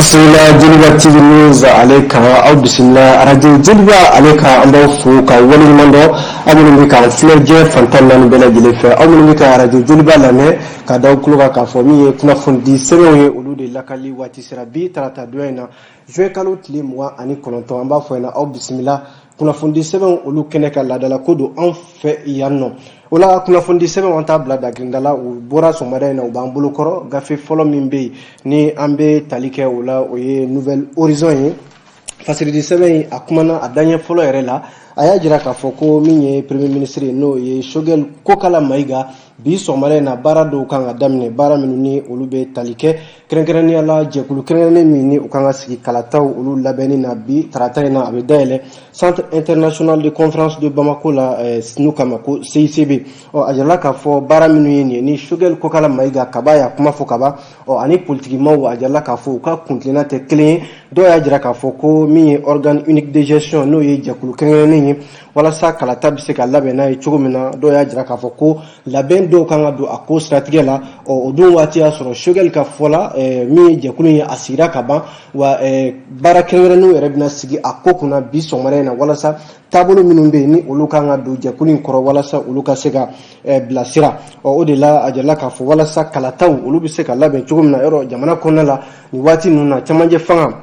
Bisimila Joliba TV News ale kan, aw bisimila arajo Joliba ale kan. An b'aw fo ka waleɲuman dɔn, aw minnu bɛ k'an filɛ diɲɛ fan 14 bɛɛ lajɛlen fɛ, aw minnu bɛ ka arajo Joliba lamɛn ka da aw tulo kan k'a fɔ min ye kunnafoni sɛbɛnw ye, olu de lakali waati sera bi tarata donya in na, juin kalo tile 29. An b'a fɔ ɲɛna, aw bisimila kunnafoni sɛbɛnw olu kɛnɛ ka laadala ko don anw fɛ yan nɔ. O la, kunnafoni sɛbɛnw, an t'a bila dagirinda la, u bɔra sɔgɔmada in na, u b'an bolo kɔrɔ. Gafe fɔlɔ min bɛ yen ni an bɛ tali kɛ o la, o ye Nouvel Horizon ye. Fasiridi sɛbɛn in, a kumana a daɲɛ fɔlɔ yɛrɛ la, a y'a jira k'a fɔ ko min ye premier ministre ye, n'o ye Choguel Kokala Mayiga, bi sɔgɔmada in na, baara dɔw kan ka daminɛ, baara minnu ni olu bɛ tali kɛ kɛrɛnkɛrɛnnenya la jɛkulu kɛrɛnkɛrɛnnen min ni u kan ka sigi kalataw olu labɛnni na. Bi tarata in na, a bɛ dayɛlɛ Centre international de conférence de Bamako la, n'u kama ko CICB. Ɔ, a jirala k'a fɔ baara minnu ye nin ye ni Choguel Kokala Mayiga kaba y'a kuma fɔ kaba, ɔ, ani politikimaw, a jirala k'a fɔ u ka kuntilenna tɛ kelen ye. Dɔw y'a jira k'a fɔ ko min ye organe unique de gestion, n'o ye jɛkulu kɛrɛnkɛrɛnnen ye walasa kalata bɛ se ka labɛn n'a ye cogo min na, dɔw y'a jira k'a fɔ ko labɛn dɔw kan ka don a ko siratigɛ la. Ɔ, o dun waati y'a sɔrɔ Choguel ka fɔ la, min ye jɛkulu ye, a sigira ka ban wa, baara kɛrɛnkɛrɛnnenw yɛrɛ bɛna sigi a ko kunna bi sɔgɔmada in na, walasa taabolo minnu bɛ yen ni olu kan ka don jɛkulu in kɔrɔ, walasa olu ka se ka bilasira. Ɔ, o de la, a jirala k'a fɔ walasa kalataw olu bɛ se ka labɛn cogo min na yɔrɔ jamana kɔnɔna la nin waati ninnu na, camancɛ fanga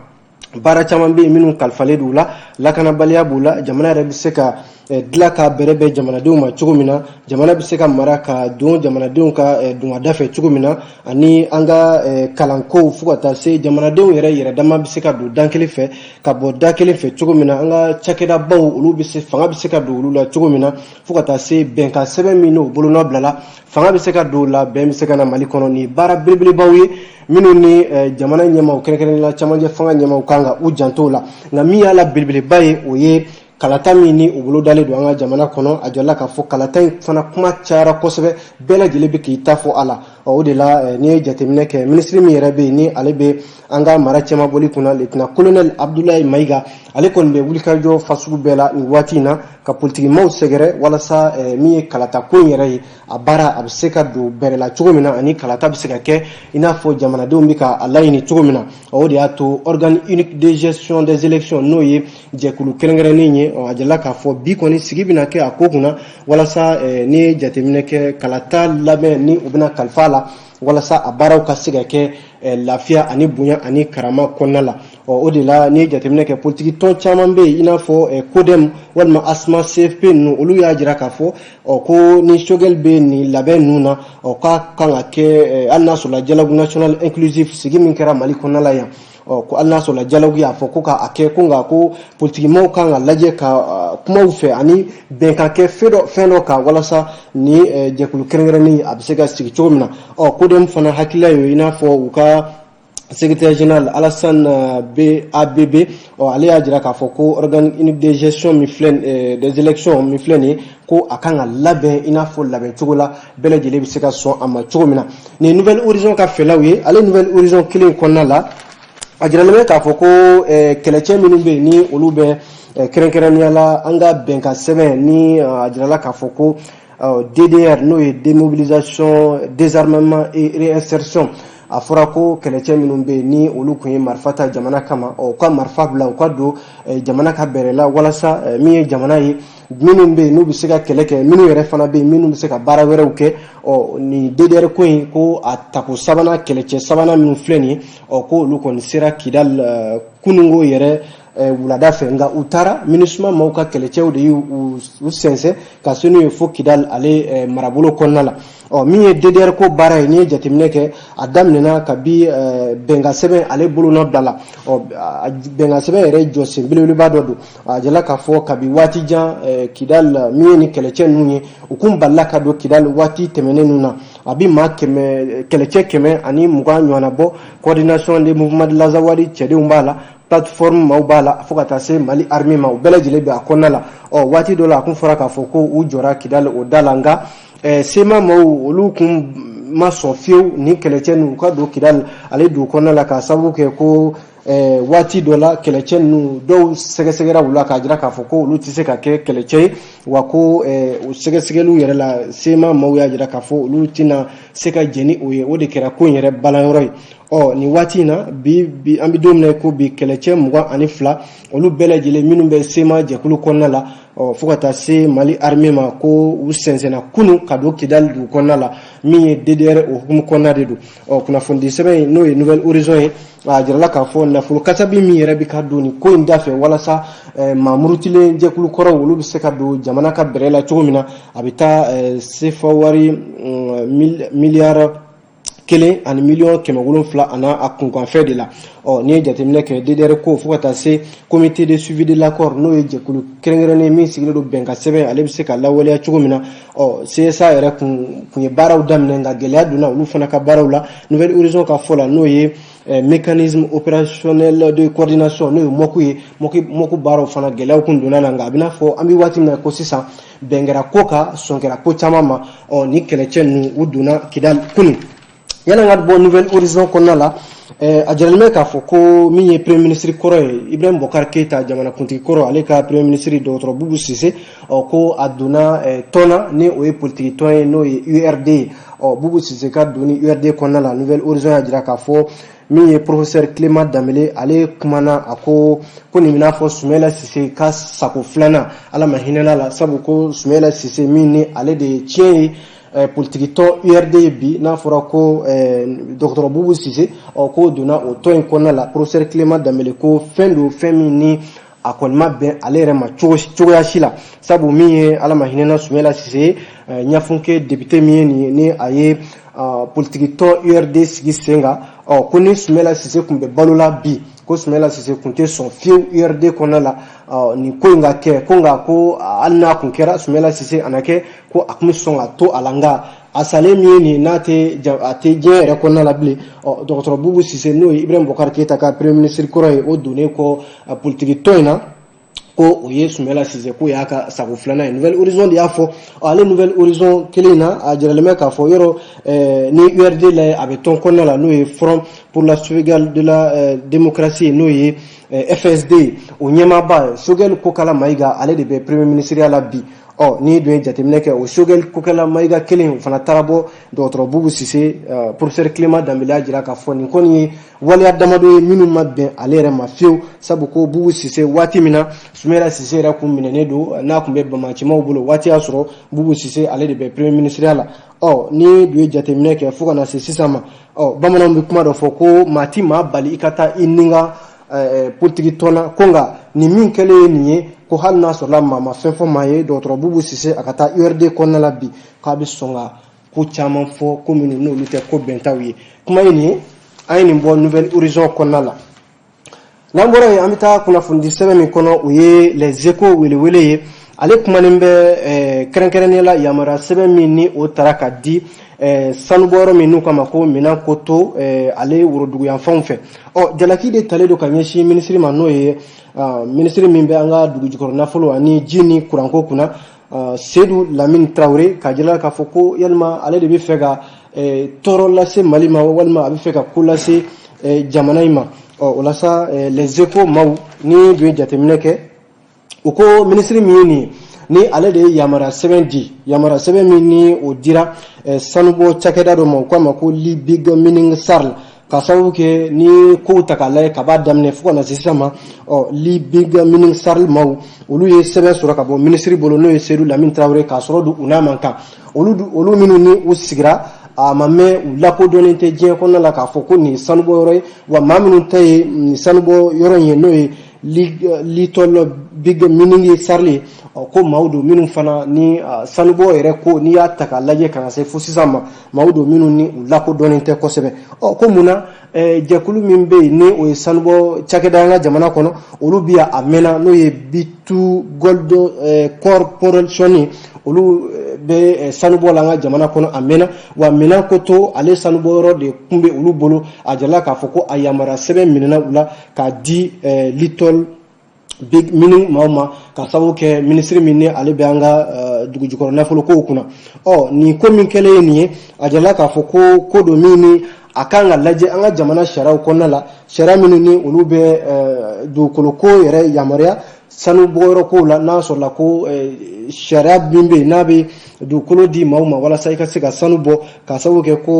baara caman bɛ yen minnu kalifalen don u la, lakanabaliya b'u la, jamana yɛrɛ bɛ se ka dilan ka bɛrɛ bɛn jamanadenw ma cogo min na, jamana bɛ se ka mara ka don jamanadenw ka dungada fɛ cogo min na, ani an ka kalankow, fo ka taa se jamanadenw yɛrɛ yɛrɛ dama bɛ se ka don dan kelen fɛ ka bɔ da kelen fɛ cogo min na, an ka cakɛdabaw olu bɛ se, fanga bɛ se ka don olu la cogo min na, fo ka taa se bɛnkan sɛbɛn min n'o bolonɔ bilala, fanga bɛ se ka don o la, bɛn bɛ se ka na Mali kɔnɔ. Nin baara belebelebaw ye minnu ni jamana ɲɛmaaw, kɛrɛnkɛrɛnnenya la camancɛ fanga ɲɛmaaw, kan ka u janto o la. Nka min y'a la belebeleba ye, o ye kalata min ni u bolo dalen don an ka jamana kɔnɔ. A jɔla k'a fɔ kalata in fana kuma cayara kosɛbɛ, bɛɛ lajɛlen bɛ k'i ta fɔ a la. O de la, n'i ye jateminɛ kɛ, minisiri min yɛrɛ bɛ yen ni ale bɛ an ka mara cɛmabɔli kunna, lieutenant colonel Abdoulaye Mayiga, ale kɔni bɛ wulikajɔ fasugu bɛɛ la nin waati in na ka politikimaw sɛgɛrɛ, walasa min ye kalata ko in yɛrɛ ye, a baara a bɛ se ka don bɛrɛ la cogo min na, ani kalata bɛ se ka kɛ i n'a fɔ jamanadenw bɛ ka a laɲini cogo min na. O de y'a to organe unique de gestion des élections, n'o ye jɛkulu kɛrɛnkɛrɛnnen ye, a jirala k'a fɔ bi kɔni sigi bɛna kɛ a ko kunna, walasa n'i ye jateminɛ kɛ, kalata labɛn ni u bɛna kalifa a la, walasa a baaraw ka se ka kɛ lafiya ani bonya ani karama kɔnɔna la. Ɔ, o de la, n'i ye jateminɛ kɛ, politiki tɔn caman bɛ yen i n'a fɔ CODEM walima ASMA CFP ninnu, olu y'a jira k'a fɔ, ɔ, ko ni Choguel bɛ nin labɛn ninnu na, ɔ, k'a kan ka kɛ hali n'a sɔrɔla dialogue national inclusif sigi min kɛra Mali kɔnɔna la yan, ɔ, ko hali n'a sɔrɔla dialogue y'a fɔ ko k'a kɛ ko, nka ko politikimaw kan ka lajɛ ka kumaw fɛ ani bɛnkan kɛ fɛn dɔ kan, walasa ni jɛkulu kɛrɛnkɛrɛnnen a bɛ se ka sigi cogo min na. Ɔ, CODEM fana hakilila ye, i n'a fɔ u ka secrétaire général Alassane BABB, ɔ, ale y'a jira k'a fɔ ko organe unique de gestion min filɛ des élections min filɛ nin ye, ko a kan ka labɛn i n'a fɔ labɛn cogo la bɛɛ lajɛlen bɛ se ka sɔn a ma cogo min na. Nin ye Nouvel Horizon ka fɛlaw ye. Ale Nouvel Horizon kelen kɔnɔna la, a jiralen bɛ k'a fɔ ko kɛlɛcɛ minnu bɛ yen ni olu bɛ kɛrɛnkɛrɛnnenya la an ka bɛnkan sɛbɛn ni a jirala k'a fɔ ko DDR, n'o ye démobilisation, désarmement et réinsertion, a fɔra ko kɛlɛcɛ minnu bɛ yen ni olu tun ye marifa ta jamana kama, ɔ, u ka marifa bila, u ka don jamana ka bɛrɛ la, walasa min ye jamana ye, minnu bɛ yen n'u bɛ se ka kɛlɛ kɛ, minnu yɛrɛ fana bɛ yen minnu bɛ se ka baara wɛrɛw kɛ. Ɔ, nin DDR ko in, ko a tako sabanan, kɛlɛcɛ sabanan minnu filɛ nin ye, ɔ, ko olu kɔni sera Kidali kununko yɛrɛ wulada fɛ. Nka u taara, MINUSMA maaw ka kɛlɛcɛw de y'u u sɛnsɛn ka se n'u ye fo Kidali ale marabolo kɔnɔna la. Ɔ, min ye DDR ko baara ye, n'i ye jateminɛ kɛ, a daminɛna kabi bɛnkan sɛbɛn ale bolonɔ bila la. Ɔ, bɛnkan sɛbɛn yɛrɛ jɔsen belebeleba dɔ don. A jala k'a fɔ kabi waati jan, Kidali, min ye ni kɛlɛcɛ ninnu ye, u kun balila ka don Kidali waati tɛmɛnen ninnu na. A bi maa 100, kɛlɛcɛ 120 ɲɔgɔnna bɔ. Coordination des mouvements de l'Azawad cɛdenw b'a la, plateforme maaw b'a la, fo ka taa se Mali armée ma, u bɛɛ lajɛlen bɛ a kɔnɔna la. Ɔ, waati dɔ la, a kun fɔra k'a fɔ ko u jɔra Kidali o da la, nka CMA maaw, olu kun ma sɔn fiyewu ni kɛlɛcɛ ninnu u ka don Kidali ale dugu kɔnɔna la, k'a sababu kɛ ko waati dɔ la kɛlɛcɛ ninnu dɔw sɛgɛsɛgɛra u la k'a jira k'a fɔ ko olu tɛ se ka kɛ kɛlɛcɛ ye, wa ko o sɛgɛsɛgɛliw yɛrɛ la, CMA maaw y'a jira k'a fɔ olu tɛna se ka jɛn ni o ye. O de kɛra ko in yɛrɛ balanyɔrɔ ye. Ɔ nin waati in na, bi bi, an bɛ don min na ko bi, kɛlɛcɛ 22, olu bɛɛ lajɛlen minnu bɛ CMA jɛkulu kɔnɔna la, ɔ fo ka taa se Mali armée ma, ko u sɛnsɛnna kunun ka don Kidali dugu kɔnɔna la, min ye DDR o hukumu kɔnɔna de don. Ɔ kunnafoni sɛbɛn in, n'o ye Nouvel Horizon ye, a jirala k'a fɔ nafolo kasabi min yɛrɛ bɛ ka don nin ko in da fɛ walasa maa murutilen jɛkulu kɔrɔw, olu bɛ se ka don jamana ka bɛrɛ la cogo min na, a bɛ taa sefa wari miliyari 1 ani miliyɔn 700 a n'a kunkanfɛn de la. Ɔ n'i ye jateminɛ kɛ, DDR ko fo ka taa se comité de suivi de l'accord, n'o ye jɛkulu kɛrɛnkɛrɛnnen min sigilen don bɛnkan sɛbɛn ale bɛ se ka lawaleya cogo min na, ɔ CSA yɛrɛ kun ye baaraw daminɛ, nka gɛlɛya donna olu fana ka baaraw la. Nouvel Horizon ka fɔ la, n'o ye mécanisme opérationnel de coordination, n'o ye MOC ye, MOC baaraw fana gɛlɛyaw kun donna la, nka a bɛ n'a fɔ an bɛ waati min na ko sisan, bɛn kɛra ko kan, sɔn kɛra ko caman ma. Ɔ ni kɛlɛcɛ ninnu, u donna Kidali kunun. Yanni an ka bɔ Nouvel Horizon kɔnɔna la, a jiralen bɛ k'a fɔ ko min ye premier ministre kɔrɔ ye, Ibrahim Boubacar Keïta, jamanakuntigi kɔrɔ, ale ka premier ministre dɔgɔtɔrɔ Boubou Cissé, ɔ ko a donna tɔn na, ni o ye politiki tɔn ye, n'o ye URD ye. Ɔ Boubou Cissé ka donni URD kɔnɔna la, Nouvel Horizon y'a jira k'a fɔ min ye professeur Clément Dembélé, ale kumana, a ko ko nin bɛna fɔ Soumaïla Cissé ka sako filanan, Ala ma hinɛna la, sabu ko Soumaïla Cissé min ni ale de ye tiɲɛ ye politiki tɔn URD ye bi, n'a fɔra ko dɔgɔtɔrɔ Boubou Cissé, ɔ k'o donna o tɔn in kɔnɔna la, professeur Clément Dembélé ko fɛn don, fɛn min ni a kɔni ma bɛn ale yɛrɛ ma cogoya si la, sabu min ye Ala ma hinɛna Soumaïla Cissé ye, Niafunké député min ye nin ye, ni a ye politiki tɔn URD sigi sen kan, ɔ ko ni Soumaïla Cissé tun bɛ balo la bi, ko Soumaïla Cissé tun tɛ sɔn fiyewu URD kɔnɔna la nin ko in ka kɛ. Ko nka ko hali n'a kun kɛra Soumaïla Cissé a na kɛ, ko a tun bɛ sɔn ka to a la, nka a salen min ye nin n'a tɛ, a tɛ diɲɛ yɛrɛ kɔnɔna la bilen. Ɔ dɔgɔtɔrɔ Boubou Cissé, n'o ye Ibrahim Boubacar Keïta ka premier ministre kɔrɔ ye, o donnen kɔ politiki tɔn in na, ko o ye Soumaïla Cissé, k'o y'a ka sago filanan ye. Nouvel Horizon de y'a fɔ. Ale Nouvel Horizon kelen in na, a jiralen bɛ k'a fɔ yɔrɔ ni URD la, a bɛ tɔn kɔnɔna la, n'o ye Front pour la sauvegarde de la démocratie, n'o ye FSD, o ɲɛmaaba Choguel Kokalla Maïga, ale de bɛ premier ministre la bi. Ɔ n'i dun ye jateminɛ kɛ, o Choguel Kokalla Maïga kelen, o fana taara bɔ dɔgɔtɔrɔ Boubou Cissé. Professeur Clément Dembélé y'a jira k'a fɔ nin kɔni ye waleya damadɔ ye minnu ma bɛn ale yɛrɛ ma fiyewu, sabu ko Boubou Cissé, waati min na Soumaïla Cissé yɛrɛ kun minɛnen don, n'a kun bɛ bamacimaw bolo, waati y'a sɔrɔ Boubou Cissé ale de bɛ premier ministre la. Ɔ ni dun ye jateminɛ kɛ fo ka na se sisan ma, ɔ bamananw bɛ kuma dɔ fɔ ko maa ti maa bali i ka taa i ni ka politiki tɔn na, ko nka nin min kɛlen ye nin ye, ko hali n'a sɔrɔla maa ma fɛn fɔ maa ye, dɔgɔtɔrɔ Boubou Cissé a ka taa URD kɔnɔna la bi, k'a bɛ sɔn ka ko caman fɔ, ko minnu n'olu tɛ ko bɛntaw ye. Kuma ye nin ye, an ye nin bɔ Nouvel Horizon kɔnɔna la. N'an bɔra yen, an bɛ taa kunnafonidi sɛbɛn min kɔnɔ, o ye Les Échos welewele ye. Ale kumanen bɛ kɛrɛnkɛrɛnnenya la yamaruya sɛbɛn min ni o taara ka di sanubɔyɔrɔ min n'u k'a ma ko Menankoto, ale woroduguyanfanw fɛ. Ɔ jalaki de talen don ka ɲɛsin minisiri ma, n'o ye minisiri min bɛ an ka dugu jukɔrɔ nafolo ani ji ni kuranko kunna, Seydou Lamine Traoré, k'a jira k'a fɔ ko yalima ale de bɛ fɛ ka tɔɔrɔ lase Mali ma, walima a bɛ fɛ ka ko lase jamana in ma. Ɔ o la sa, Les Échos maaw, ni dun ye jateminɛ kɛ, u ko minisiri min ye nin ye, ni ale de ye yamaruya sɛbɛn di, yamaruya sɛbɛn min ni o dira sanubɔ cakɛda dɔ ma, u k'a ma ko Libig Mining Sarl, ka sababu kɛ ni kow ta k'a lajɛ ka b'a daminɛ fo ka na se sisan ma, ɔ Libig Mining Sarl maaw, olu ye sɛbɛn sɔrɔ ka bɔ minisiri bolo, n'o ye Seydou Lamine Traoré, k'a sɔrɔ don u n'a man kan. Olu minnu ni u sigira, a ma mɛn, u lakodɔnnen tɛ diɲɛ kɔnɔna la k'a fɔ ko nin ye sanubɔ yɔrɔ ye, wa maa minnu ta ye nin sanubɔ yɔrɔ in ye, n'o ye Little Big Mining Sarl ye, ko maaw don minnu fana ni sanubɔ yɛrɛ ko n'i y'a ta k'a lajɛ ka na se fo sisan ma, maaw don minnu ni u lakodɔnnen tɛ kosɛbɛ. Ɔ ko munna jɛkulu min bɛ yen, ni o ye sanubɔ cakɛda an ka jamana kɔnɔ, olu bi yan a mɛnna, n'o ye B2Gold Corporation ye, olu bɛ sanubɔ la an ka jamana kɔnɔ a mɛnna, wa Menankoto ale sanubɔ yɔrɔ de kun bɛ olu bolo. A jirala k'a fɔ ko a yamaruya sɛbɛn minɛna u la k'a di Little Big Mining maaw ma, ka sababu kɛ minisiri min ni ale bɛ an ka dugu jukɔrɔ nafolo kow kunna. Ɔ nin ko min kɛlen ye nin ye, a jirala k'a fɔ ko ko don min ni a kan ka lajɛ an ka jamana sariyaw kɔnɔna la, sariya minnu ni olu bɛ dugukolo ko yɛrɛ yamaruya sanu bɔyɔrɔ kow la. N'a sɔrɔla ko sariya min bɛ yen, n'a bɛ dugukolo di maaw ma walasa i ka se ka sanu bɔ, k'a sababu kɛ ko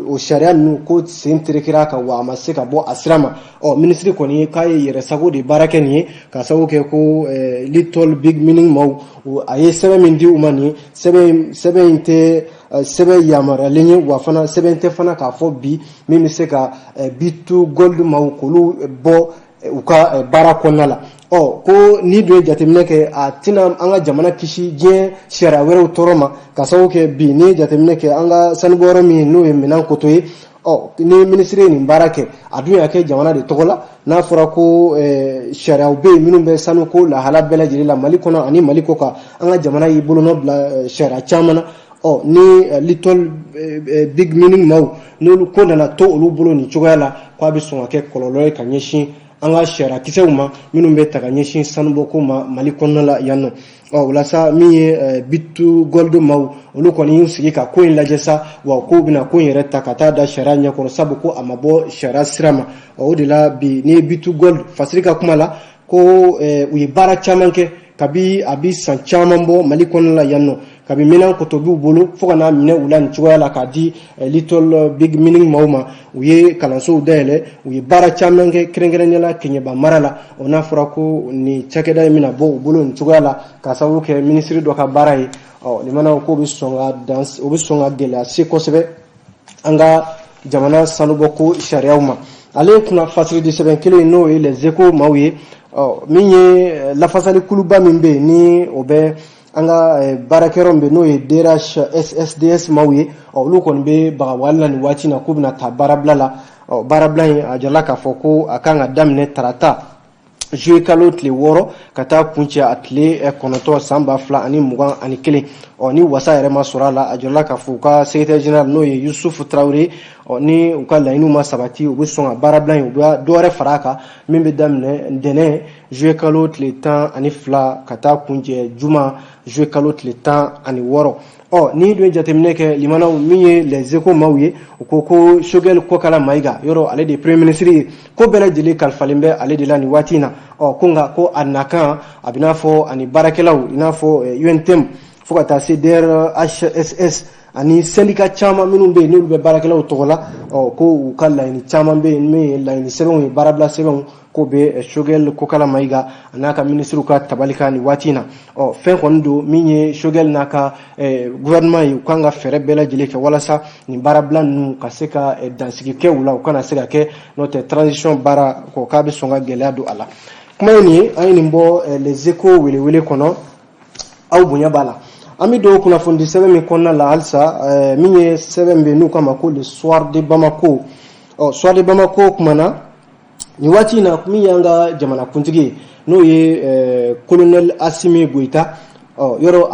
o sariya ninnu ko sen terekera kan, wa a ma se ka bɔ a sira ma. Ɔ, minisiri kɔni ye k'a ye yɛrɛsago de baara kɛ nin ye, k'a sababu kɛ ko Little Big Mining maaw, a ye sɛbɛn min di u ma nin ye, sɛbɛn in tɛ sɛbɛn yamaruyalen ye, wa fana sɛbɛn tɛ fana k'a fɔ bi min bɛ se ka B2Gold maaw k'olu bɔ u ka baara kɔnɔna la. Ɔ, ko ni dun ye jateminɛ kɛ, a tɛna an ka jamana kisi diɲɛ sariya wɛrɛw tɔɔrɔ ma, ka sababu kɛ bi n'i ye jateminɛ kɛ, an ka sanubɔyɔrɔ min n'o ye Menankoto ye, ɔ, ni minisiri ye nin baara kɛ, a dun y'a kɛ jamana de tɔgɔ la. N'a fɔra ko sariyaw bɛ yen minnu bɛ sanuko lahala bɛɛ lajɛlen la Mali kɔnɔ ani Mali kɔ kan, an ka jamana y'i bolonɔ bila sariya caman na. Ɔ, ni Little Big Mining maaw, n'olu ko nana to olu bolo nin cogoya la, k'a bɛ sɔn ka kɛ kɔlɔlɔ ye ka ɲɛsin an ka sariyakisɛw ma minnu bɛ ta ka ɲɛsin sanubɔko ma Mali kɔnɔna la yan nɔ. Ɔ, o la sa, min ye B2Gold maaw, olu kɔni y'u sigi ka ko in lajɛ sa, wa k'u bɛna ko in yɛrɛ ta ka taa da sariya ɲɛkɔrɔ, sabu ko a ma bɔ sariya sira ma. Ɔ, o de la bi, n'i ye B2Gold fasiri ka kuma la, ko u ye baara caman kɛ kabi a bi san caman bɔ Mali kɔnɔna la yan nɔ, kabi Menankoto b'u bolo fo ka n'a minɛ u la nin cogoya la k'a di Little Big Mining maaw ma. U ye kalansow dayɛlɛ, u ye baara caman kɛ, kɛrɛnkɛrɛnnenya la Keɲeba mara la. O n'a fɔra ko nin cakɛda in bɛna bɔ u bolo nin cogoya la, k'a sababu kɛ minisiri dɔ ka baara ye, ɔ, limanaw k'o bɛ sɔn ka dan, o bɛ sɔn ka gɛlɛya se kosɛbɛ an ka jamana sanubɔko sariyaw ma. Ale kunna fasiridi sɛbɛn kelen, n'o ye Les Échos maaw ye. Ɔ, min ye lafasali kuluba min bɛ yen, ni o bɛ an ka baarakɛyɔrɔ min bɛ, n'o ye DHSSDS maaw ye, ɔ, olu kɔni bɛ bagabagali la nin waati in na k'u bɛna taa baarabila la. Ɔ, baarabila in, a jirala k'a fɔ ko a kan ka daminɛ tarata juillet kalo tile 6 ka taa kuncɛ a tile 9 san 2021. Ɔ, ni wasa yɛrɛ ma sɔrɔ a la, a jirala k'a fɔ u ka secrétaire général, n'o ye Yusufu Tarawele, ɔ, ni u ka laɲiniw ma sabati, u bɛ sɔn ka baarabila in, u bɛ dɔ wɛrɛ fara a kan min bɛ daminɛ ntɛnɛn juillet kalo tile 12 ka taa kuncɛ juma juillet kalo tile 16. Ɔ, ni dun ye jateminɛ kɛ, limanaw, min ye Les Échos maaw ye, u ko ko Choguel Kokala Mayiga, yɔrɔ ale de ye premier ministre ye, ko bɛɛ lajɛlen kalifalen bɛ ale de la nin waati in na. Ɔ, ko nka ko a nakan a bɛ n'a fɔ ani baarakɛlaw, i n'a fɔ UNTM fo ka taa se DRHSS ani syndicat caman minnu bɛ yen, n'olu bɛ baarakɛlaw tɔgɔ la, ɔ, ko u ka laɲini caman bɛ yen, min ye laɲini sɛbɛnw ye, baarabila sɛbɛnw, k'o bɛ Choguel Kokala Mayiga a n'a ka minisiriw ka tabali kan nin waati in na. Ɔ, fɛn kɔni don min ye Choguel n'a ka gouvernement ye, u kan ka fɛɛrɛ bɛɛ lajɛlen kɛ walasa nin baarabila ninnu ka se ka dansigi kɛ u la, u kana se ka kɛ, n'o tɛ transition baara ko k'a bɛ sɔn ka gɛlɛya don a la. Kuma ye nin ye, an ye nin bɔ Les Échos welewele kɔnɔ, aw bonya b'a la. An bɛ don kunnafoni sɛbɛn min kɔnɔna la halisa, min ye sɛbɛn bɛ yen n'u k'a ma ko Le Soir de Bamako. Ɔ, Soir de Bamako kumana nin waati in na, min y'an ka jamanakuntigi ye, n'o ye colonel Assimi Goïta. Ɔ, yɔrɔ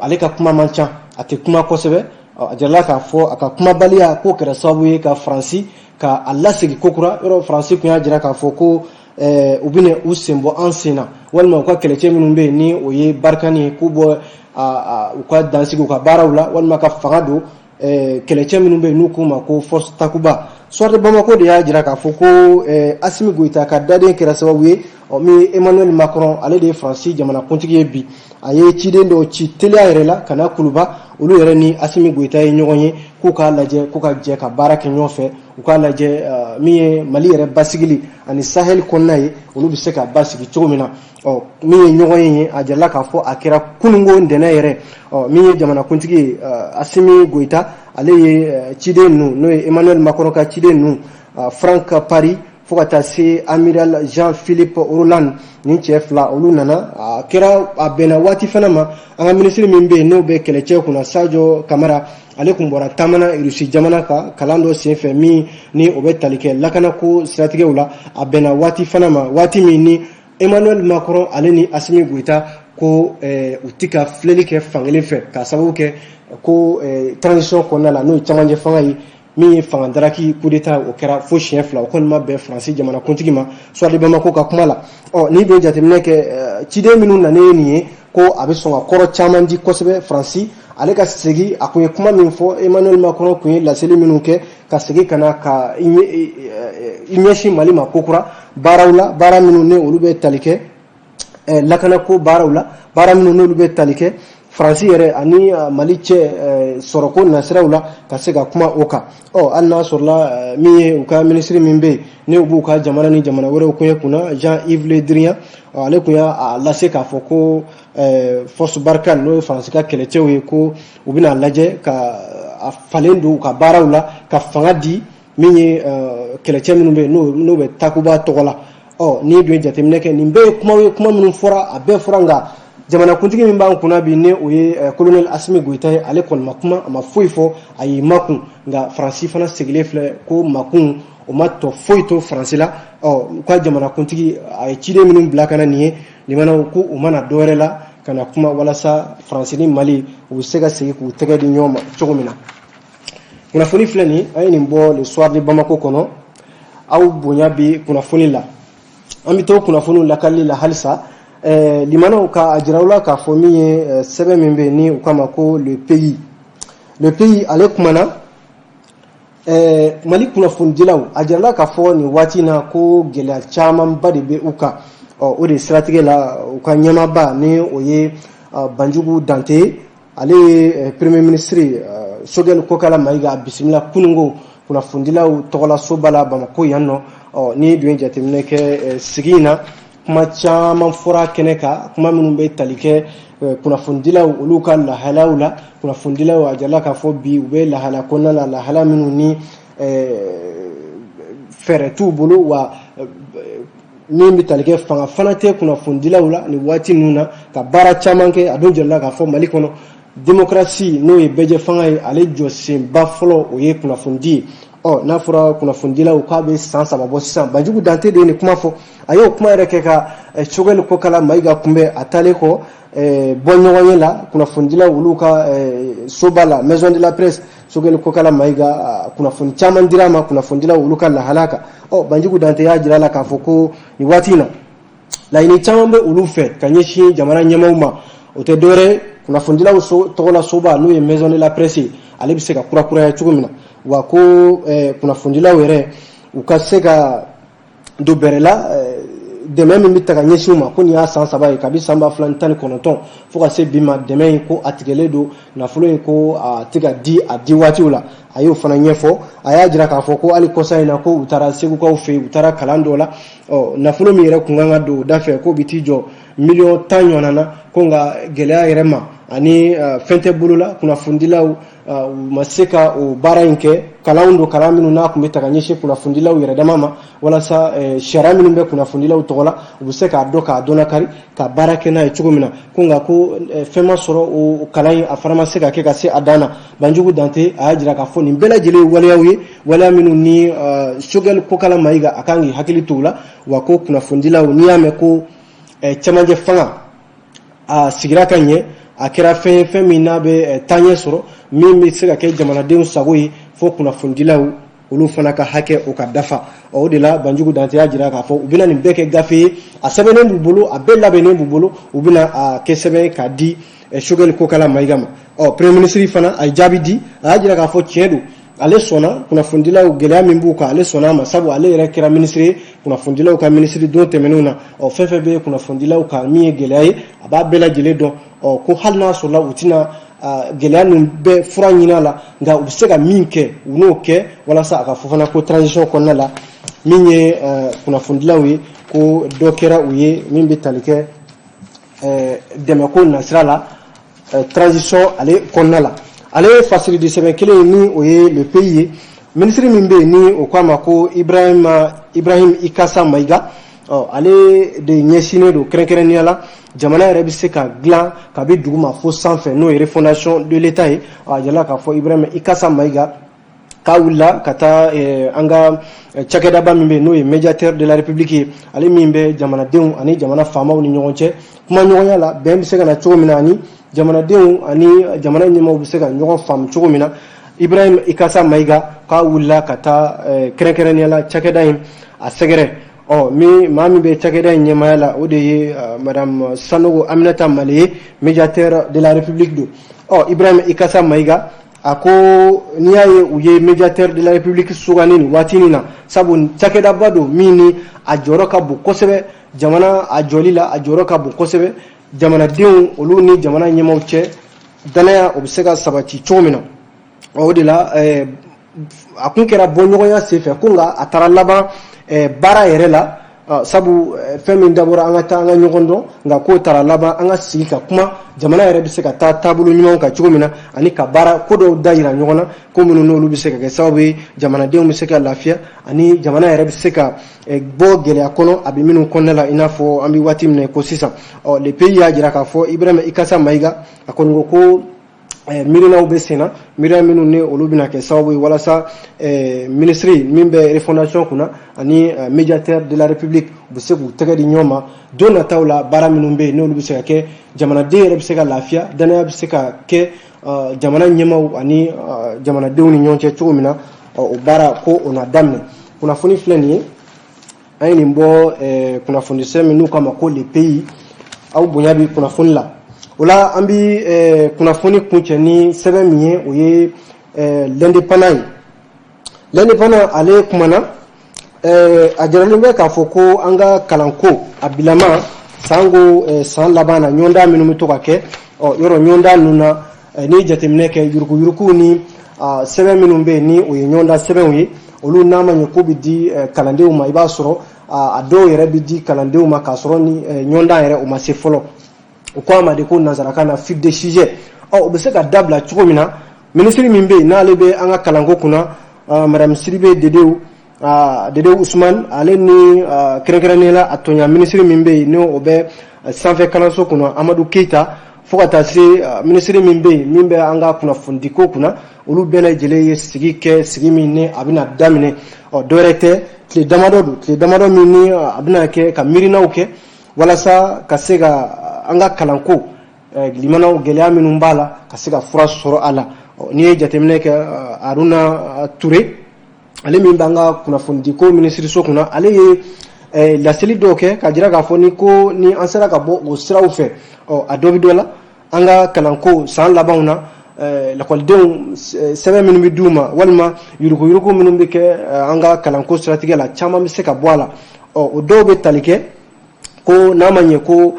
ale ka kuma man ca, a tɛ kuma kosɛbɛ. Ɔ, a jirala k'a fɔ a ka kumabaliya k'o kɛra sababu ye ka Faransi ka a lasegin kokura. Yɔrɔ Faransi tun y'a jira k'a fɔ ko u bɛna u sen bɔ an sen na, walima u ka kɛlɛcɛ minnu bɛ yen, ni o ye Barkhane ye, k'u bɔ u ka dansigi u ka baaraw la, walima ka fanga don kɛlɛcɛ minnu bɛ yen n'u k'u ma ko Force Takuba. Soir de Bamako de y'a jira k'a fɔ ko Assimi Goïta ka daden kɛra sababu ye, ɔ, min ye Emmanuel Macron, ale de ye Faransi jamanakuntigi ye bi, a ye ciden dɔw ci teliya yɛrɛ la ka na Kuluba. Olu yɛrɛ ni Assimi Goïta ye ɲɔgɔn ye, k'u k'a lajɛ k'u ka jɛ ka baara kɛ ɲɔgɔn fɛ, u k'a lajɛ min ye Mali yɛrɛ basigili ani Sahel kɔnɔna ye, olu bɛ se ka basigi cogo min na. Ɔ, min ye ɲɔgɔn ye, a jirala k'a fɔ a kɛra kununko ntɛnɛn yɛrɛ. Ɔ, min ye jamanakuntigi ye Assimi Goïta, ale ye ciden ninnu, n'o ye Emmanuel Macron ka ciden ninnu, Franck Paris fo ka taa se amiral Jean-Philippe Roland, nin cɛ fila, olu nana. A kɛra a bɛnna waati fana ma, an ka minisiri min bɛ yen, n'o bɛ kɛlɛcɛ kunna, Sadio Kamara, ale tun bɔra taamana Rusi jamana kan kalan dɔ senfɛ min ni o bɛ tali kɛ lakanako siratigɛw la. A bɛnna waati fana ma, waati min ni Emmanuel Macron ale ni Assimi Goïta ko u ti ka filɛli kɛ fankelen fɛ, k'a sababu kɛ ko transition kɔnɔna la, n'o ye camancɛ fanga ye, min ye fanga daraki coup d'état, o kɛra fo siɲɛ 2, o kɔni ma bɛn Faransi jamanakuntigi ma, Soir de Bamako ka kuma la. Ɔ, n'i bɛ jateminɛ kɛ, ciden minnu nanen nin ye, ko a bɛ sɔn ka kɔrɔ caman di kosɛbɛ. Faransi ale ka segin, a kun ye kuma min fɔ, Emmanuel Macron kun ye laseli minnu kɛ. ka segin ka na ka i ɲɛsin Mali ma kokura baaraw la, baara minnu ni olu bɛ tali kɛ lakanako baaraw la, baara minnu n'olu bɛ tali kɛ Faransi yɛrɛ ani Mali cɛ sɔrɔko nasiraw la, ka se ka kuma o kan. Ɔ hali n'a sɔrɔla min ye u ka minisiri min bɛ yen, ni u b'u ka jamana ni jamana wɛrɛw koɲɛ kunna, Jean-Yves Le Drian, ale tun y'a lase k'a fɔ ko Force Barkhane, n'o ye Faransi ka kɛlɛcɛw ye, ko u bɛna lajɛ ka a falen don u ka baaraw la, ka fanga di min ye kɛlɛcɛ minnu bɛ yen, n'o bɛ Takuba tɔgɔ la. Ɔ n'i dun ye jateminɛ kɛ, nin bɛɛ ye kumaw ye, kuma minnu fɔra, a bɛɛ fɔra, nka jamanakuntigi min b'an kunna bi, ni o ye colonel Asimi Goyita ye, ale kɔni ma kuma, a ma foyi fɔ, a y'i makun. Nka Faransi fana sigilen filɛ ko makun o ma tɔ foyi to Faransi la. Ɔ u ka jamanakuntigi a ye ciden minnu bila ka na nin ye limanaw, ko u mana dɔwɛrɛ la ka na kuma walasa Faransi ni Mali u bɛ se ka segin k'u tɛgɛ di ɲɔgɔn ma cogo min na. Kunnafoni filɛ nin, an ye nin bɔ Le Soir de Bamako kɔnɔ. Aw bonya bi kunnafoni la, an bɛ to kunnafoniw lakalili la halisa. Limanaw, ka a jira u la k'a fɔ min ye sɛbɛn min bɛ yen, ni u k'a ma ko Le Pays, Le Pays ale kumana Mali kunnafonidilaw. A jirala k'a fɔ nin waati in na ko gɛlɛya camanba de bɛ u kan. Ɔ o de siratigɛ la, u ka ɲɛmaaba, ni o ye Banjugu Dante ye, ale ye premier ministre Sogɛli Kokala Mayiga bisimila kununko kunnafonidilaw tɔgɔlasoba la Bamako yan nɔ. Ɔ n'i dun ye jateminɛ kɛ sigi in na, kuma caman fɔra kɛnɛ kan, kuma minnu bɛ tali kɛ kunnafonidilaw olu ka lahalaw la. Kunnafonidilaw, a jirala k'a fɔ bi u bɛ lahala kɔnɔna la, lahala minnu ni fɛɛrɛ t'u bolo, wa min bɛ tali kɛ fanga fana tɛ kunnafonidilaw la nin waati ninnu na ka baara caman kɛ. A dun jirala k'a fɔ Mali kɔnɔ, démocratie, n'o ye bɛɛjɛ fanga ye, ale jɔsenba fɔlɔ o ye kunnafonidi ye. Ɔ n'a fɔra kunnafonidilaw k'a bɛ san 3 bɔ sisan, Banjugu Dante de ye nin kuma fɔ. A y'o kuma yɛrɛ kɛ ka Sogɛli Kokala Mayiga kunbɛn a taalen kɔ bɔ ɲɔgɔn ye la kunnafonidilaw olu ka soba la, Maison de la Presse. Sogɛli Kokala Mayiga, kunnafoni caman dira a ma kunnafonidilaw olu ka lahala kan. Ɔ Banjugu Dante y'a jira a la k'a fɔ ko nin waati in na, laɲini caman bɛ olu fɛ ka ɲɛsin jamana ɲɛmaaw ma. O tɛ dɔwɛrɛ, kunnafonidilaw tɔgɔla soba, n'o ye Maison de la Presse ye, ale bɛ se ka kurakuraya cogo min na, wa ko kunnafonidilaw yɛrɛ u ka se ka don bɛrɛ la dɛmɛ min bɛ ta ka ɲɛsin u ma, ko nin y'a san 3 ye, kabi san 2019 fo ka se bi ma, dɛmɛ in ko a tigɛlen don, nafolo in ko a tɛ ka di a di waatiw la. A y'o fana ɲɛfɔ. A y'a jira k'a fɔ ko hali kɔsa in na, ko u taara Segukaw fɛ yen, u taara kalan dɔ la. Ɔ nafolo min yɛrɛ kun kan ka don o da fɛ, k'o bɛ t'i jɔ miliyɔn 10 ɲɔgɔnna na, ko nka gɛlɛya yɛrɛ ma ani fɛn tɛ bolo la, kunnafonidilaw u ma se ka o baara in kɛ. Kalanw don, kalan minnu n'a tun bɛ ta ka ɲɛsin kunnafonidilaw yɛrɛ dama ma, walasa sariya minnu bɛ kunnafonidilaw tɔgɔ la, u bɛ se k'a dɔn, k'a dɔn kari, ka baara kɛ n'a ye cogo min na. Ko nka ko fɛn ma sɔrɔ o kalan in, a fana ma se ka kɛ ka se a dan na. Banjugu Dante a y'a jira k'a fɔ nin bɛɛ lajɛlen ye waleyaw ye, waleya minnu ni Sogɛli Kokala Mayiga a kan k'i hakili to u la, wa ko kunnafonidilaw, n'i y'a mɛn ko cɛmancɛ fanga a sigira ka ɲɛ, a kɛra fɛn ye, fɛn min n'a bɛ taaɲɛ sɔrɔ, min bɛ se ka kɛ jamanadenw sago ye, fo kunnafonidilaw olu fana ka hakɛ o ka dafa. O de la, Banjugu Dante y'a jira k'a fɔ u bɛna nin bɛɛ kɛ gafe ye, a sɛbɛnnen b'u bolo, a bɛɛ labɛnnen b'u bolo, u bɛna a kɛ sɛbɛn k'a di Sogɛli Kokala Mayiga ma. Ɔ premier ministre fana a ye jaabi di. A y'a jira k'a fɔ tiɲɛ don, ale sɔnna kunnafonidilaw gɛlɛya min b'u kan, ale sɔnna a ma, sabu ale yɛrɛ kɛra minisiri ye, kunnafonidilaw ka minisiri don tɛmɛnenw na. Ɔ fɛn fɛn bɛ kunnafonidilaw kan min ye gɛlɛya ye, a b'a bɛɛ lajɛlen dɔn. Ɔ ko hali n'a sɔrɔla u tɛna gɛlɛya ninnu bɛɛ fura ɲini a la, nka u bɛ se ka min kɛ, u n'o kɛ, walasa a ka fɔ fana ko transition kɔnɔna la, min ye kunnafonidilaw ye, ko dɔ kɛra u ye min bɛ tali kɛ dɛmɛko nasira la transition ale kɔnɔna la. Ale ye fasiridi sɛbɛn kelen, ni o ye Le Pays ye. Minisiri min bɛ yen, ni o k'a ma ko Ibrahim Ikasa Mayiga, ɔ ale de ɲɛsinnen don kɛrɛnkɛrɛnnenya la jamana yɛrɛ bɛ se ka dilan kabi dugu ma fo sanfɛ, n'o ye refondation de l'État ye. A jirala k'a fɔ Ibrahim Ikasa Mayiga k'a wulila ka taa an ka cakɛdaba min bɛ yen, n'o ye médiateur de la République ye, ale min bɛ jamanadenw ani jamana faamaw ni ɲɔgɔn cɛ kuma ɲɔgɔnya la, bɛn bɛ se ka na cogo min na, ani jamanadenw ani jamana ɲɛmaaw bɛ se ka ɲɔgɔn faamu cogo min na. Ibrahim Ikasa Mayiga k'a wulila ka taa kɛrɛnkɛrɛnnenya la cakɛda in a sɛgɛrɛ. Ɔ min maa min bɛ cakɛda in ɲɛmaaya la, o de ye madame Sanogo Aminata Male ye, médiateur de la République don. Ɔ Ibrahim Ikasa Mayiga A ko n'i y'a ye u ye médiateur de la République sugandi nin waati in na, sabu cakɛdaba don min ni a jɔyɔrɔ ka bon kosɛbɛ jamana a jɔli la, a jɔyɔrɔ ka bon kosɛbɛ jamanadenw olu ni jamana ɲɛmaaw cɛ, danaya o bɛ se ka sabati cogo min na. O de la a kun kɛra bɔɲɔgɔnya senfɛ ko, nka a taara laban baara yɛrɛ la, sabu fɛn min dabɔra an ka taa an ka ɲɔgɔn dɔn, nka k'o taara laban an ka sigi ka kuma jamana yɛrɛ bɛ se ka taa taabolo ɲuman kan cogo min na, ani ka baara ko dɔw da yira ɲɔgɔn na, ko minnu n'olu bɛ se ka kɛ sababu ye jamanadenw bɛ se ka lafiya ani jamana yɛrɛ bɛ se ka bɔ gɛlɛya kɔnɔ a bɛ minnu kɔnɔna la, i n'a fɔ an bɛ waati min na ko sisan. Ɔ, Le Pays y'a jira k'a fɔ Ibrahima Ikasa Mayiga, a kɔni ko ko miirinaw bɛ sen na, miirina minnu ni olu bɛna kɛ sababu ye walasa minisiri min bɛ refondation kunna ani médiateur de la République u bɛ se k'u tɛgɛ di ɲɔgɔn ma don nataw la, baara minnu bɛ yen n'olu bɛ se ka kɛ, jamanaden yɛrɛ bɛ se ka lafiya, danaya bɛ se ka kɛ jamana ɲɛmaaw ani jamanadenw ni ɲɔgɔn cɛ cogo min na, o baara ko o na daminɛ. Kunnafoni filɛ nin ye, an ye nin bɔ kunnafonisɛ min n'u k'a ma ko Le Pays. Aw bonya bɛ kunnafoni la. O la, an bɛ kunnafoni kuncɛ ni sɛbɛn min ye, o ye L'Indépendant ye. L'Indépendant ale kumana, a jiralen bɛ k'a fɔ ko an ka kalanko a bilama sango san laban na, ɲɔgɔndan minnu bɛ to ka kɛ, ɔ yɔrɔ ɲɔgɔndan ninnu na, n'i ye jateminɛ kɛ, yuruguyurugu ni sɛbɛn minnu bɛ yen ni o ye ɲɔgɔndan sɛbɛnw ye, olu n'a ma ɲɛ k'u bɛ di kalandenw ma, i b'a sɔrɔ a dɔw yɛrɛ bɛ di kalandenw ma k'a sɔrɔ ni ɲɔgɔndan yɛrɛ o ma se fɔlɔ. U ko a ma de ko nanzarakan na fuite de sujet. Ɔ, o bɛ se ka dabila cogo min na, minisiri min bɛ yen n'ale bɛ an ka kalanko kunna, madame Sidibe Dedew Usman, ale ni kɛrɛnkɛrɛnnenya la a tɔɲa minisiri min bɛ yen n'o bɛ sanfɛ kalanso kunna, Amadu Keyita, fo ka taa se minisiri min bɛ yen min bɛ an ka kunnafonidiko kunna, olu bɛɛ lajɛlen ye sigi kɛ, sigi min ni a bɛna daminɛ. Ɔ, dɔwɛrɛ tɛ, tile damadɔ don, tile damadɔ min ni a bɛna kɛ ka miirinaw kɛ walasa ka se ka an ka kalanko limanaw, gɛlɛya minnu b'a la, ka se ka fura sɔrɔ a la. N'i ye jateminɛ kɛ, Aruna Ture, ale min b'an ka kunnafonidiko minisiriso kunna, ale ye laseli dɔw kɛ ka jira k'a fɔ ni ko ni an sera ka bɔ o siraw fɛ, ɔ, a dɔ bɛ dɔ la an ka kalanko san labanw na, lakɔlidenw sɛbɛn minnu bɛ d'u ma walima yuruguyurugu minnu bɛ kɛ an ka kalanko siratigɛ la, caman bɛ se ka bɔ a la. Ɔ, o dɔw bɛ tali kɛ ko n'a ma ɲɛ ko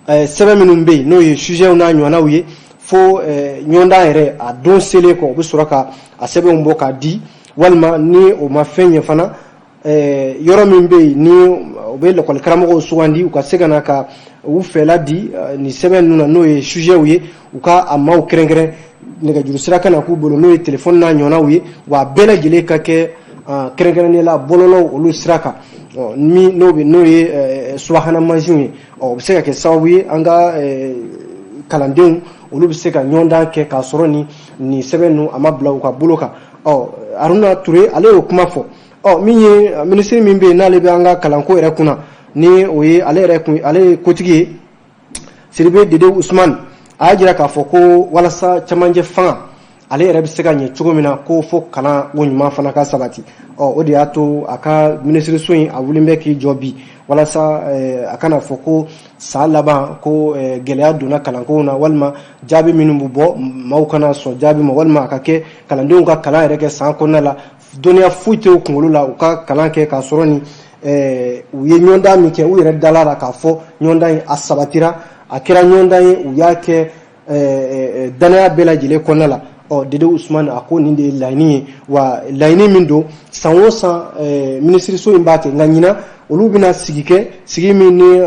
sɛbɛn minnu bɛ yen n'o ye sujetw n'a ɲɔgɔnnaw ye, fo ɲɔgɔndan yɛrɛ a don selen kɔ, u bɛ sɔrɔ ka a sɛbɛnw bɔ k'a di, walima ni o ma fɛn ɲɛ fana, yɔrɔ min bɛ yen ni u bɛ lakɔli karamɔgɔw sugandi u ka se ka na ka u fɛla di nin sɛbɛn ninnu na, n'o ye sujetw ye, u ka a maaw kɛrɛnkɛrɛn, nɛgɛjuru sira ka na k'u bolo, n'o ye telefɔni n'a ɲɔgɔnnaw ye, wa a bɛɛ lajɛlen ka kɛ kɛrɛnkɛrɛnnenya la bɔlɔlɔw olu sira kan, min n'o bɛ n'o ye subahana mansinw ye. Ɔ, o bɛ se ka kɛ sababu ye an ka kalandenw olu bɛ se ka ɲɔgɔndan kɛ k'a sɔrɔ ni nin sɛbɛn ninnu a ma bila u ka bolo kan. Ɔ, Aruna Ture, ale y'o kuma fɔ. Ɔ, min ye minisiri min bɛ yen n'ale bɛ an ka kalanko yɛrɛ kunna, ni o ye ale yɛrɛ kun, ale ye kotigi ye, Sidibe Dede Usman, a y'a jira k'a fɔ ko walasa camancɛ fanga ale yɛrɛ bɛ se ka ɲɛ cogo min na, ko fo kalan o ɲuman fana ka sabati. Ɔ, o de y'a to a ka minisiriso in a wulilen bɛ k'i jɔ bi walasa a kana fɔ ko san laban ko gɛlɛya donna kalanko na, walima jaabi minnu bɛ bɔ, maaw kana sɔn jaabi ma, walima a ka kɛ kalandenw ka kalan yɛrɛ kɛ san kɔnɔna la, dɔnniya foyi tɛ u kunkolo la, u ka kalan kɛ k'a sɔrɔ ni u ye ɲɔgɔndan min kɛ, u yɛrɛ dala la k'a fɔ ɲɔgɔndan in a sabatira, a kɛra ɲɔgɔndan ye, u y'a kɛ danaya bɛɛ lajɛlen kɔnɔna la. Ɔ, Dede Usman a ko nin de ye laɲini ye, wa laɲini min don, san o san minisiriso in b'a kɛ, nka ɲinan olu bɛna sigi kɛ, sigi min ni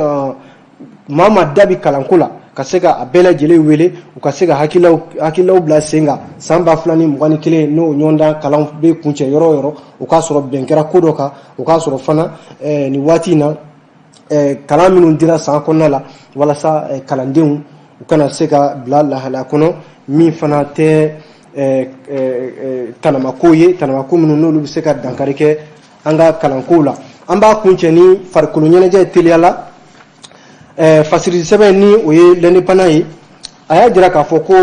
maa maa da bi kalanko la, ka se ka a bɛɛ lajɛlen wele, u ka se ka hakililaw bila sen kan san 2021 n'o ɲɔgɔndan kalan bɛ kuncɛ yɔrɔ o yɔrɔ, o k'a sɔrɔ bɛn kɛra ko dɔ kan, o k'a sɔrɔ fana nin waati in na, kalan minnu dira san kɔnɔna la, walasa kalandenw u kana se ka bila lahalaya kɔnɔ min fana tɛ tanamako ye, tanamako minnu n'olu bɛ se ka dankari kɛ an ka kalankow la. An b'a kuncɛ ni farikolo ɲɛnajɛ teliya la. Fasiri sɛbɛn ni o ye L'Indépendant ye, a y'a jira k'a fɔ ko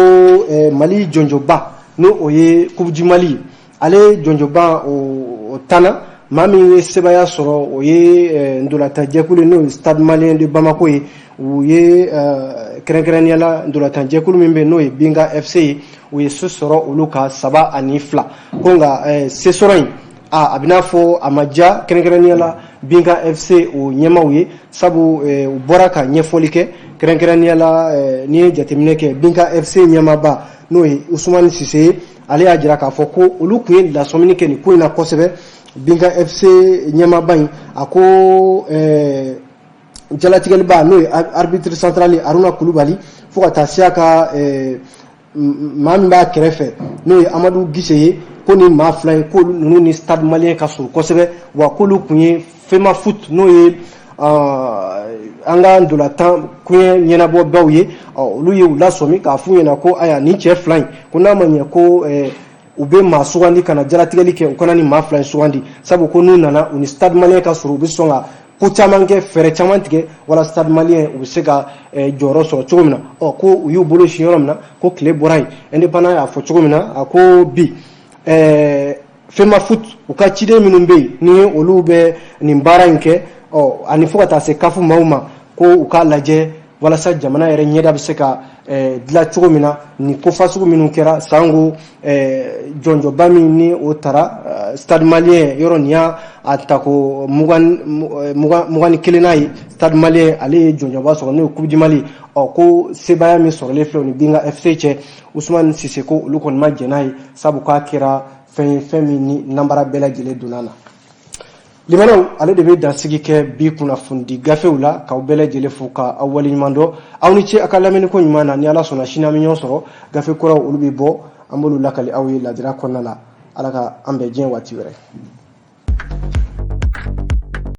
Mali jɔnjɔba, n'o o ye Coupe du Mali ye, ale jɔnjɔba o tanna. Maa min ye sebaaya sɔrɔ, o ye ntolatanjɛkulu n'o ye Stade Malien de Bamako ye. U ye kɛrɛnkɛrɛnnenya la, ntolatanjɛkulu min bɛ n'o ye Binga FC ye, u ye se sɔrɔ olu kan 3-2. Ko nka se sɔrɔ in, a bɛ n'a fɔ a ma diya kɛrɛnkɛrɛnnenya la Binga FC o ɲɛmaaw ye, sabu u bɔra ka ɲɛfɔli kɛ. Kɛrɛnkɛrɛnnenya la, n'i ye jateminɛ kɛ, Binga FC ɲɛmaaba n'o ye Usumani Sise ye, ale y'a jira k'a fɔ ko olu tun ye lasɔmini kɛ nin ko in na kosɛbɛ. Binga FC ɲɛmaaba in, a ko jalatigɛliba n'o ye arbitre central Haruna Kulubali, fo ka taa se a ka maa min b'a kɛrɛfɛ n'o ye Amadu Gise ye, ko ni maa fila in, ko ninnu ni Stade Malien ka surun kosɛbɛ, wa k'olu tun ye Femafoot, n'o ye an ka ntolatan koɲɛ ɲɛnabɔbaw ye, olu ye u lasɔmi k'a f'u ɲɛna ko ayiwa, nin cɛ fila in, ko n'a ma ɲɛ ko u bɛ maa sugandi ka na jalatigɛli kɛ, u kana ni maa fila in sugandi, sabu ko n'u nana, u ni Stade Malien ka surun, u bɛ sɔn ka ko caman kɛ, fɛɛrɛ caman tigɛ wala Stade Malien u bɛ se ka jɔyɔrɔ sɔrɔ cogo min na. Ɔ, ko u y'u bolo sin yɔrɔ min na, ko tile bɔra yen. Indépendant y'a fɔ cogo min na, a ko bi Femafoot, u ka ciden minnu bɛ yen ni olu bɛ nin baara in kɛ, ɔ ani fo ka taa se CAF maaw ma, ko u k'a lajɛ walasa jamana yɛrɛ ɲɛda bɛ se ka dilan cogo min na. Nin ko fasugu minnu kɛra sango jɔnjɔba min ni o taara Stade Malien yɔrɔ, nin y'a a tako 21nan ye. Stade Malien, ale ye jɔnjɔba sɔrɔ, n'o ye Coupe du Mali. Ɔ, ko sebaaya min sɔrɔlen filɛ o ni Binga FC cɛ, Usumani Sise ko olu kɔni ma jɛn n'a ye, sabu k'a kɛra fɛn ye, fɛn min ni nanbara bɛɛ lajɛlen donna na. Limanaw, ale de bɛ dansigi kɛ bi kunnafonidi gafew la, k'aw bɛɛ lajɛlen fo ka aw waleɲuman dɔn. Aw ni ce a ka lamɛnni ko ɲuman na. Ni Ala sɔnna, sini an bɛ ɲɔgɔn sɔrɔ. Gafe kuraw, olu bɛ bɔ, an b'olu lakali aw ye ladira kɔnɔna la. Ala ka an bɛn diɲɛ waati wɛrɛ.